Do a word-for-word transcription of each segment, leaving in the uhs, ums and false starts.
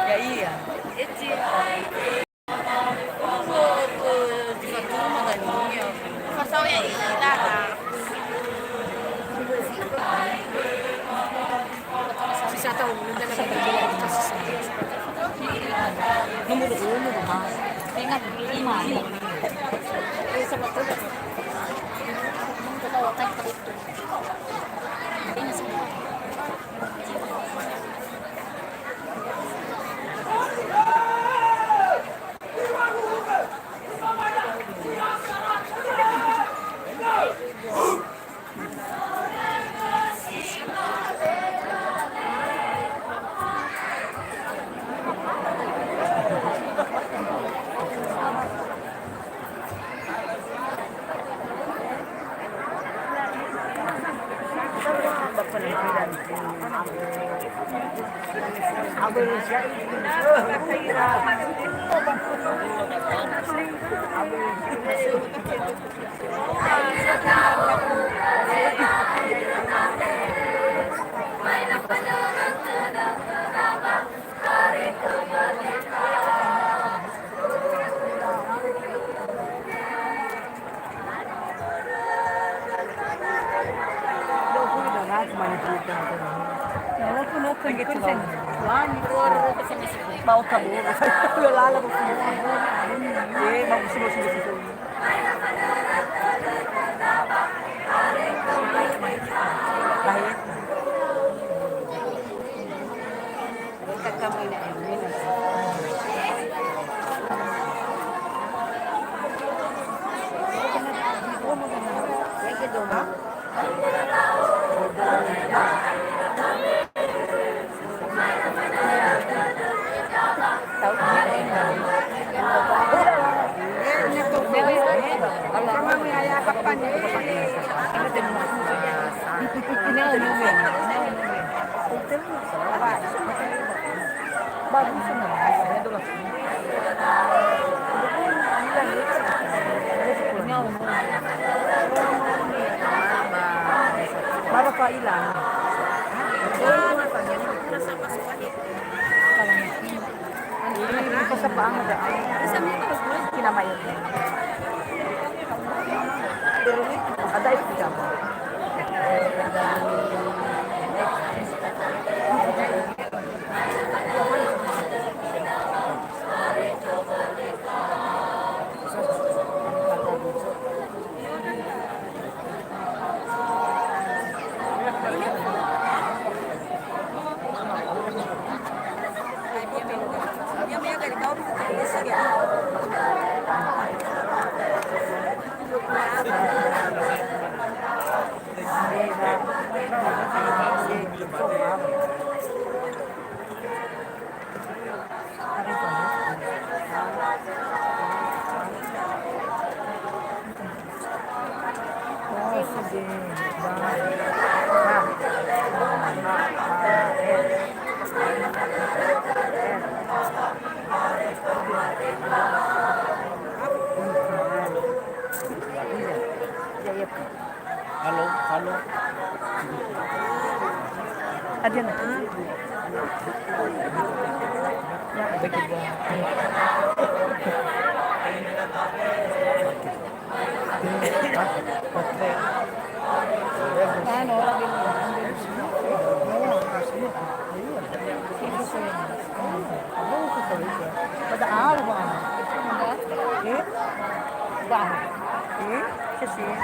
Ya'ia. Fasau ya'ia. Nomor sepuluh, nomor empat. Ingat, lima. Baba Faila. Ini pas apa anu dah? Kina mai. Ada itu jam. Halo, halo. Hadir. Anu, orang bilang. Pada arah, Bang. Eh? Bang. Eh? Kecil.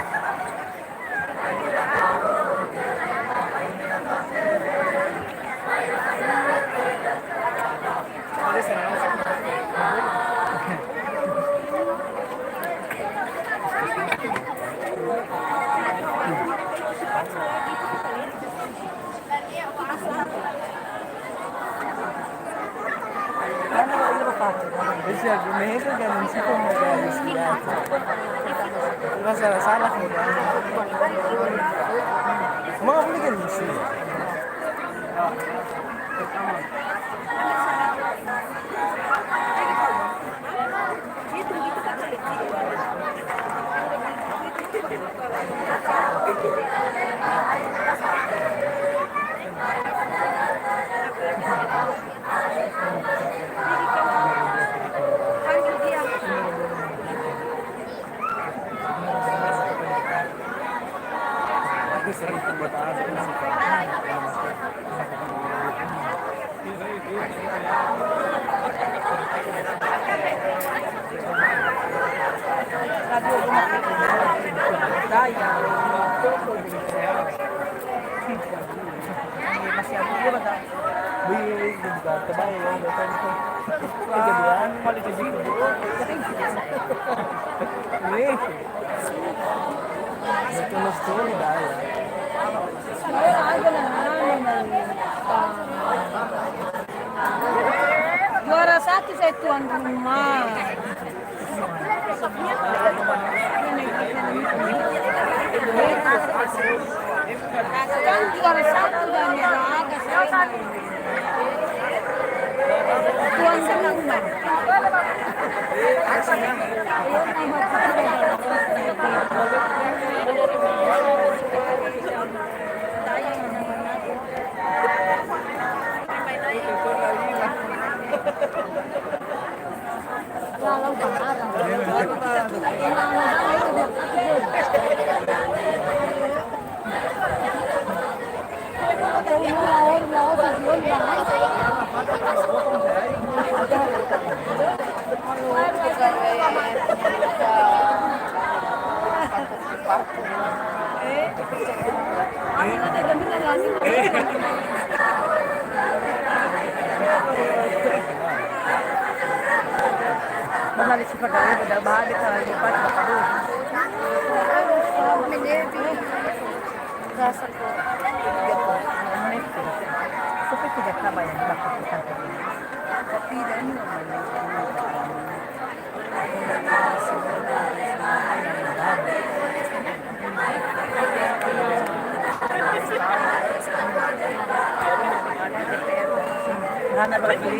Ese argumento que a gente como masalah-salah mudah. Mau apa lagi sih? Juara satu saya tuan rumah. Juara satu dan juara Rasa kok. Supaya tidak tabayang bakal kita. Tapi dan ini. Karena bagi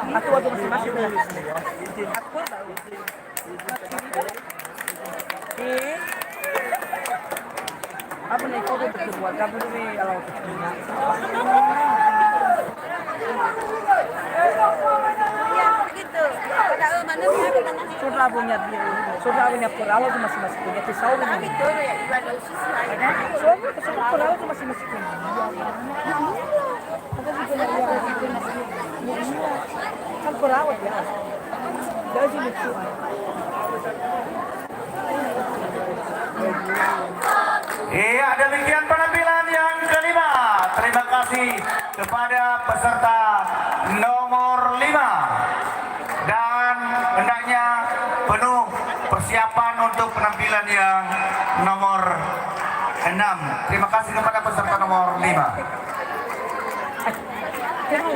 aku waktu masih masih. Aku tahu. Eh. Apa nih, kok betul buat kamu nih, kalau Sudah punya dia, sudah punya perahu tuh masih masih punya pisau. Kami tuh ya, ibadah usus lain. Suami kesana perahu tuh masih masih punya. Kan perawat ya. Gaji lucu. Iya, demikian penampilan yang kelima. Terima kasih kepada peserta nomor lima. Dan hendaknya penuh persiapan untuk penampilan yang nomor enam. Terima kasih kepada peserta nomor lima.